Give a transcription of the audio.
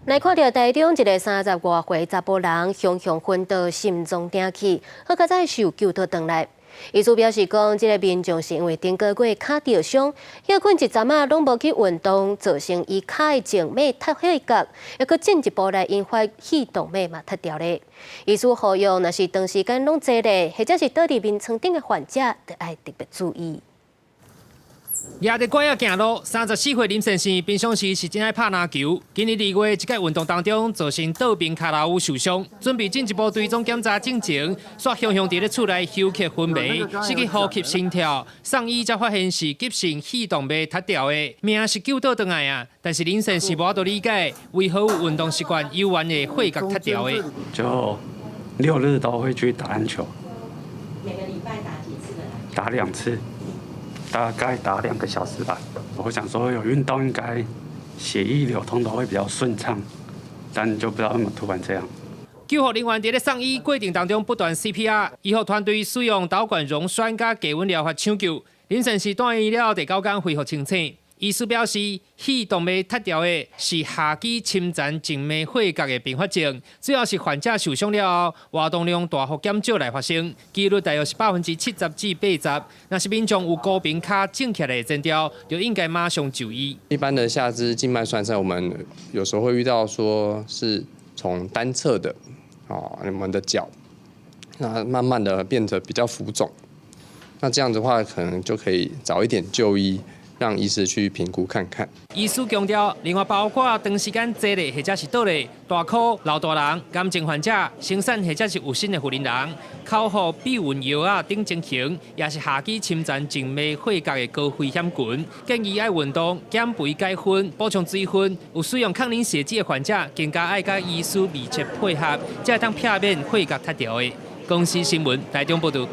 來看著台中一个30外歲查埔人，雄雄昏倒，心臟停去，好佳哉是有救倒轉來。醫師表示講，這个民眾是因為頂個月跤著傷，歇睏一陣仔攏無去運動，造成伊跤的靜脈脫血角，猶閣進一步來引發肺動脈嘛脫掉咧。醫師呼籲，若是長時間攏坐咧，或者是倒佇眠床頂的患者，著愛特別注意。舉著拐仔行路，34歲林先生平常時是真愛拍籃球。今年2月，一擺運動當中造成倒邊跤蹠受傷，準備進一步追蹤檢查進前，煞雄雄佇咧厝內休克昏迷，失去呼吸心跳，送醫才發現是急性肺動脈脫掉的，命是救倒轉來啊！但是林先生無法度理解，為何有運動習慣猶原會血壓脫掉的？就六日都會去打籃球。每個禮拜打幾次的籃球？打兩次。大概打2個小時吧。我想說有運動應該血液流通都會比較順暢，但就不知道為什麼突然這樣。救護人員佇咧送醫過程當中不斷 CPR，醫護團隊使用導管溶栓佮低溫療法搶救。林先生住院了後第九天恢復清醒。醫師表示，肺動脈脫掉的是下肢深層靜脈血壓的併發症，主要是患者受傷了後，活動量大幅減少來發生，幾率大約是70%至80%。若是民眾有高頻跤腫起來的徵兆，就應該馬上就醫。一般的下肢靜脈栓塞，我們有時候會遇到說是從單側的，哦，我們的腳，那慢慢的變得比較浮腫，那這樣的話可能就可以早一點就醫。讓醫師去評估看看。醫師強調，另外包括長時間坐咧或者是倒咧、大箍老大人、癌症患者、生產或者是有身的婦人人、口服避孕藥仔等情形，也是下肢深層靜脈血壓的高危險群。建議愛運動、減肥改薰、補充水分。有使用抗凝血劑的患者，更加愛佮醫師密切配合，才會當避免血壓脫掉的。公視新聞台中報導。